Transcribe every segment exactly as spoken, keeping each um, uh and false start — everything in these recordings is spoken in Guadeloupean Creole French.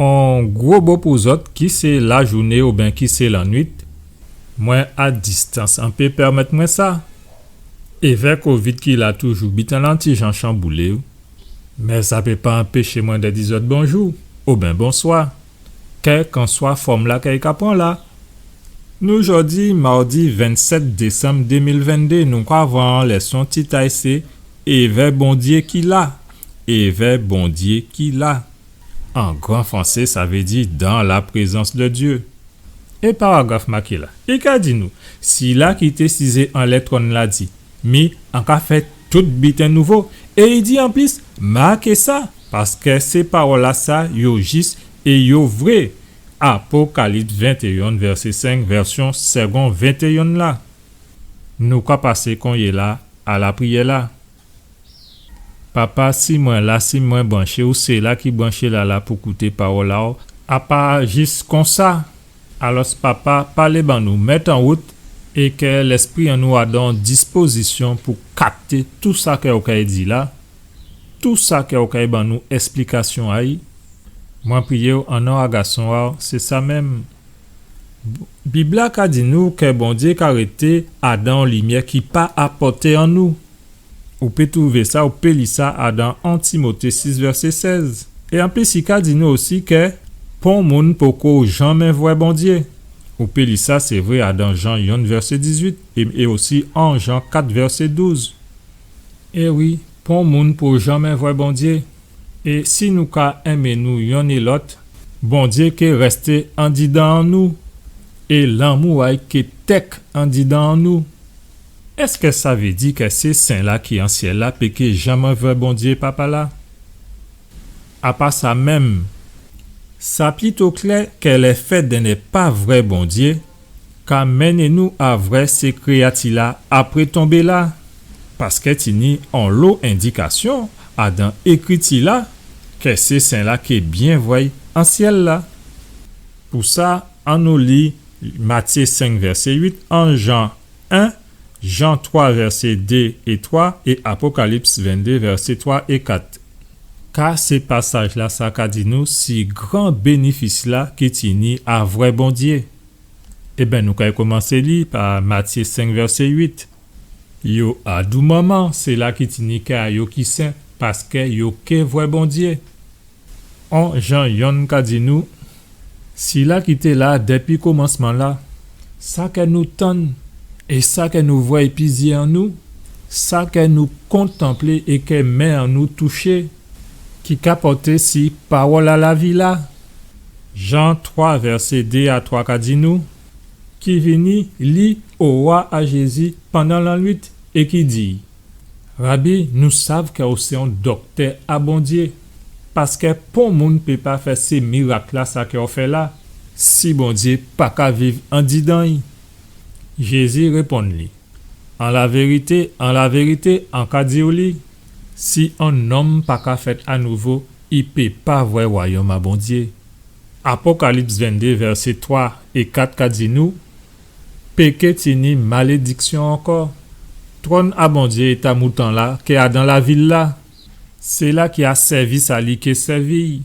On gwo bo pou zòt, ki sé lajouné oubyen ki sé lannuit. Mwen a distans, an pé pèmèt mwen sa. Évè kovid ki la toujou, biten-la on ti jan chanboulé, wi. Mé sa pé pa anpéché mwen dè di zòt bonjou oubyen bonswa, kèlkanswa fòm-la kè i ka pran la. Nou jòdi mawdi vennsèt désanm dé mil venndé, nou ka vwè on lèson tit a'y sé Évè Bondyé ki la. Évè Bondyé ki la. An gran fransé, sa vé di dans la présence de Dieu. É paragraf maké la, i ka di nou, sila ki té sizé anlè twòn-la di, mi an ka fè tout biten nouvo. É i di anplis, maké sa, paskè sé pawòl-lasa, yo jis é yo vré. Apokalips ventéyen, vèsé senk, vèsyon Segond ventéyen la. Nou ka pasé konyéla a lapriyè-la. Papa, si mwen la, si mwen branché, ou sé la ki branché la la pou kouté pawòl a'w, a pa jis konsa. Alòs, Papa, palé ban nou, mèt an wout, é kè lèspri an nou adan on dispozisyon pou kapté tou sa kè ou kay di la, tou sa kè ou kay ban nou èsplikasyon a'y. Mwen priyé'w an non a Gason a'w, sé sa menm. Bib-la ka di nou kè Bondyé ka rété adan on limyè ki pa a pòté an nou. Ou pé twouvé sa, ou pé li sa adan en Timoté sis vèsé sèz. É anplis, i ka di nou osi kè pon moun poko janmé vwè Bondyé. Ou pé li sa, sé vré, adan Jan yonn vèsé dizuit é, é osi en Jan kat vèsé douz. É wi, pon moun po janmé vwè Bondyé. É si nou ka enmé nou yonn é lòt, Bondyé ké rèsté andidan an nou, é lanmou a'y ké tèk andidan an nou. Èskè sa vé di kè sé sen-la ki an syèl-la péké janmé vwè Bondyé Papa-la? A pa sa menm, sa pito klè kè lèfèt dè nè pa vwè Bondyé ka mennen nou a vwè sé kréyati-la apré tonbé-la, paskè tini onlo endikasyon adan Ékriti-la kè sé sen-la ké byen vwè'y an syèl-la. Pou sa, annou li Matyé senk vèsé uit, en Jan en, Jan twa vèsé dé é twa é Apokalips venndé vèsé twa é kat. Ka sé pasaj-lasa ka di nou si gran bénéfis-la ki tini a vwè Bondyé. Ében, nou kay komansé li pa Matyé senk vèsé uit. Yo a dou manman sila ki tini kè a yo ki sen, paskè yo ké vwè Bondyé. En Jan yonn ka di nou, sila ki té la dèpi komansman-la, sa kè nou tann é sa kè nou vwè épi zyé an nou, sa kè nou kontanplé é kè men an nou touché, ki ka pòté si pawòl a lavi-la. Jan twa, vèsé dé a twa ka di nou, ki vini li owa a Jézi pandan lannuit é ki di, Rabi, nou sav kè ou sé on dòktè a Bondyé, paskè pon moun pé pa fè sé mirak-lasa kè ou fè la, si Bondyé pa ka viv andidan'y. Jézi réponn li, An lavérité, an lavérité, an ka di'w li, si on nonm pa ka fèt anouvo, i pé pa vwè wayòm a Bondyé. Apokalips venndé, vèsé twa é kat ka di nou, péké tini malédiksyon ankò. Twòn a Bondyé é ta mouton-la ké adan lavil-la. Sila ki a sèvis a li ké sèvi'y,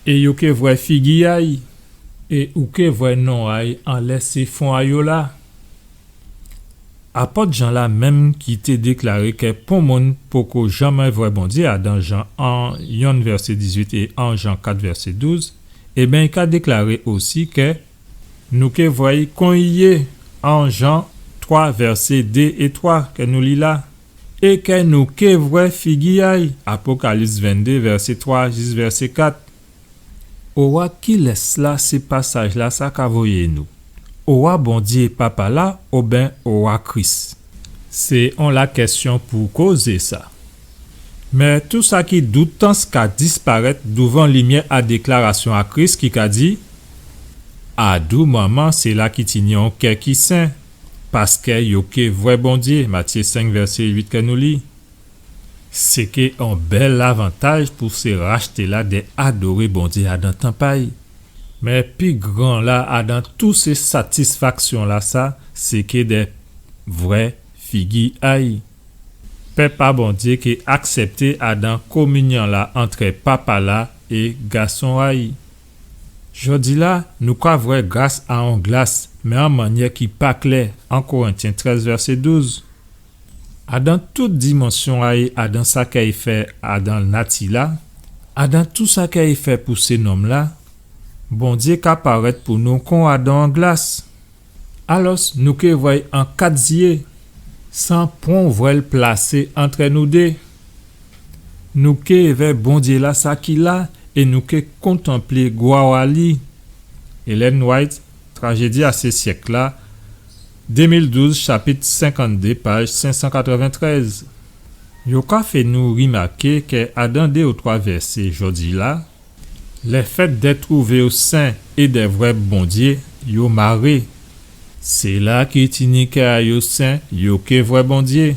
é yo ké vwè figi a'y, é ou ké vwè non a'y anlè sé fon a yo la. Apòt Jan la menm ki té déklaré kè pon moun poko janmé vwè Bondyé adan Jan en, yonn vèsé dizuit é en Jan kat vèsé douz, ében, i ka déklaré osi kè nou ké vwè'y kon i yé en Jan twa vèsé dé é twa kè nou li la, é kè nou ké vwè figi a'y, Apokalips venndé vèsé twa jis vèsé kat. Owa kilès la sé pasaj-lasa ka voyé nou? Owa Bondyé Papa la oben owa Kris? Sé on lakèsyon pou kozé sa. Mé tou sa ki doutans ka disparèt douvan limyè a déklarasyon a Kris ki ka di, a dou manman sila ki tini on kè ki sen, paskè yo ké vwè Bondyé, Matyé senk vèsé uit kè nou li. Sé ké on bèl avantaj pou sé rachté la dè adoré Bondyé adan tanp a'y. Mé pi gran la adan tou sé satisfaksyon-lasa, sé ké dè vwè figi a'y. Pèp a Bondyé ké aksèpté adan kominyon la antrè Papa la é Gason a'y. Jòdi-la, nou ka vwè gras a on glas, mé an mannyè ki pa klè, en Korentyen trèz, vèsé douz. Adan tout dimansyon a'y, adan sa kè i fè adan nati-la, adan tou sa kè i fè pou sé nonm-la, Bondyé ka parèt pou nou kon adan on glas. Alòs, nou ké vwè'y an kat zyé, san pon vwèl plasé antrè nou dé. Nou ké vwè Bondyé-la sa ki la, é nou ké kontanplé glwa a li. Ellen White, Trajédi a sé syèk-la, dé mil douz, chapit senkant-dé, paj senk san katrèventrèz. Yo ka fè nou rimaké kè adan dé ou twa vèsé jòdi-la, lèfèt dè twouvé yo sen é dè vwè Bondyé, yo maré. Sila ki tini kè a yo sen, yo ké vwè Bondyé.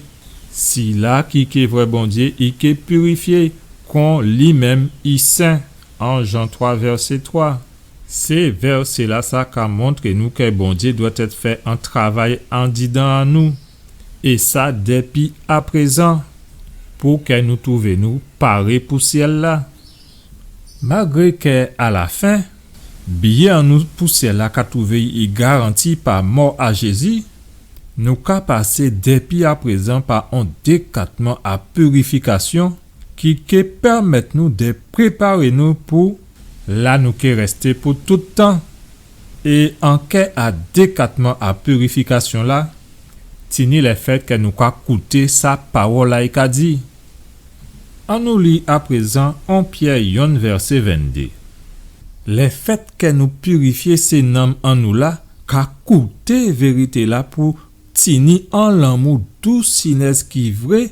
Sila ki ké vwè Bondyé, i ké pirifyé, kon li menm i sen, en Jan twa, vèsé twa. Sé vèsé-lasa ka montré nou kè Bondyé dwèt èt fè on travay andidan an nou, é sa dèpi aprézan, pou kè nou twouvé nou paré pou syèl-la. Malgré kè alafen, biyé an nou pou syèl-la ka twouvé i garanti pa mò a Jézi, nou ka pasé dèpi aprézan pa on dékatman a pirifikasyon ki ké pèmèt nou dè préparé nou pou la nou ké rèsté pou tout tan. É an kè a dékatman a pirifikasyon-la, tini lèfèt kè nou ka kouté sa pawòl-la i ka di. Annou li aprézan en Pyè yonn vèsé venndé. Lèfèt kè nou pirifyé sé nanm an nou la ka kouté vérité-la pou tini on lanmou dousinès ki vré,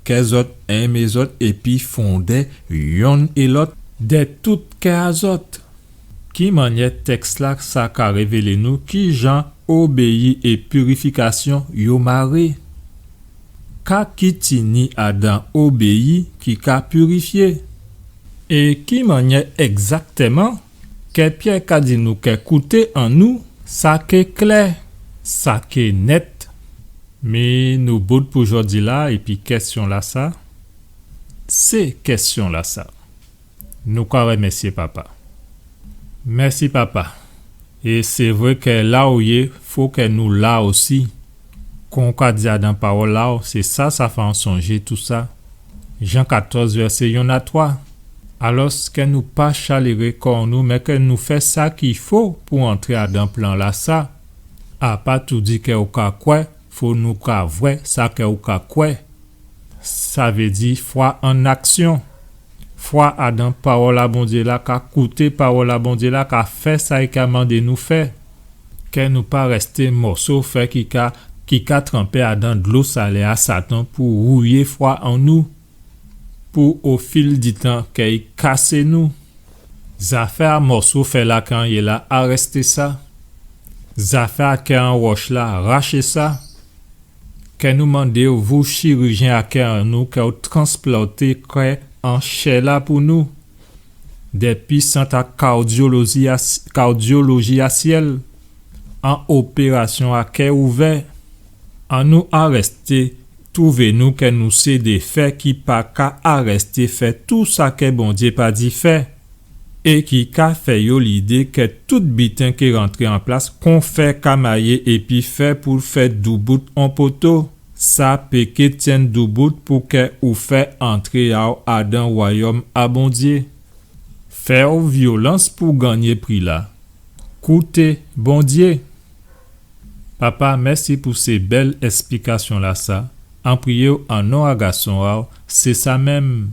kè zòt enmé zòt épi fondè yonn é lòt dè tout kè a zòt. Ki mannyè tèks-lasa ka révélé nou kijan obéyi é pirifikasyon yo maré? Ka ki tini adan obéyi ki ka pirifyé? É ki mannyè ègzaktèman kè Pyè ka di nou kè kouté an nou, sa ké klè, sa ké nèt? Mé nou bout pou jòdi-la, épi kèsyon-lasa, sé kèsyon-lasa. Nou ka rèmèsyé Papa. Mèsi Papa. É sé vré kè la ou yé, fo kè nou la osi. Kon ou ka di adan pawòl-la, sé sa, sa fè an sonjé tousa. Jan katòz, vèsé yonn a twa. Alòs, kè nou pa chaléré kò an nou, mé kè nou fè sa ki fo pou antré adan plan-lasa. A pa tou di kè ou ka kwè, fo nou ka vwè sa kè ou ka kwè. Sa vé di fwa an aksyon. Fwa adan pawòl a Bondyé la, ka kouté pawòl a Bondyé la, ka fè sa i ka mandé nou fè. Kè nou pa rèsté mòso fè ki ka, ki ka tranpé adan dlo salé a Satan pou wouyé fwa an nou, pou o fil di tan kè i kasé nou. Zafè a mòso fè la kè an yé la, arèsté sa. Zafè a kè an wòch la, raché sa. Kè nou mandé'w, vou chirijyen a kè an nou, kè ou transplòté kè an chè la pou nou. Dèpi sant a kawdyoloji a s-, kawdyoloji a syèl, an opérasyon a kè ouvè. Annou arèsté twouvé nou kè nou sé dé fè ki pa ka arèsté fè tou sa kè Bondyé pa di fè. É ki ka fè yo lidé kè tout biten ké rantré an plas kon fè ka mayé épi fè pou fè doubout on poto. Sa pé ké tyenn doubout pou kè ou fè antré a'w adan wayòm a Bondyé. Fè'w vyolans pou gannyé pri la. Kouté Bondyé. Papa, mèsi pou sé bèl èsplikasyon-lasa. An priyé'w an non a Gason a'w, sé sa menm.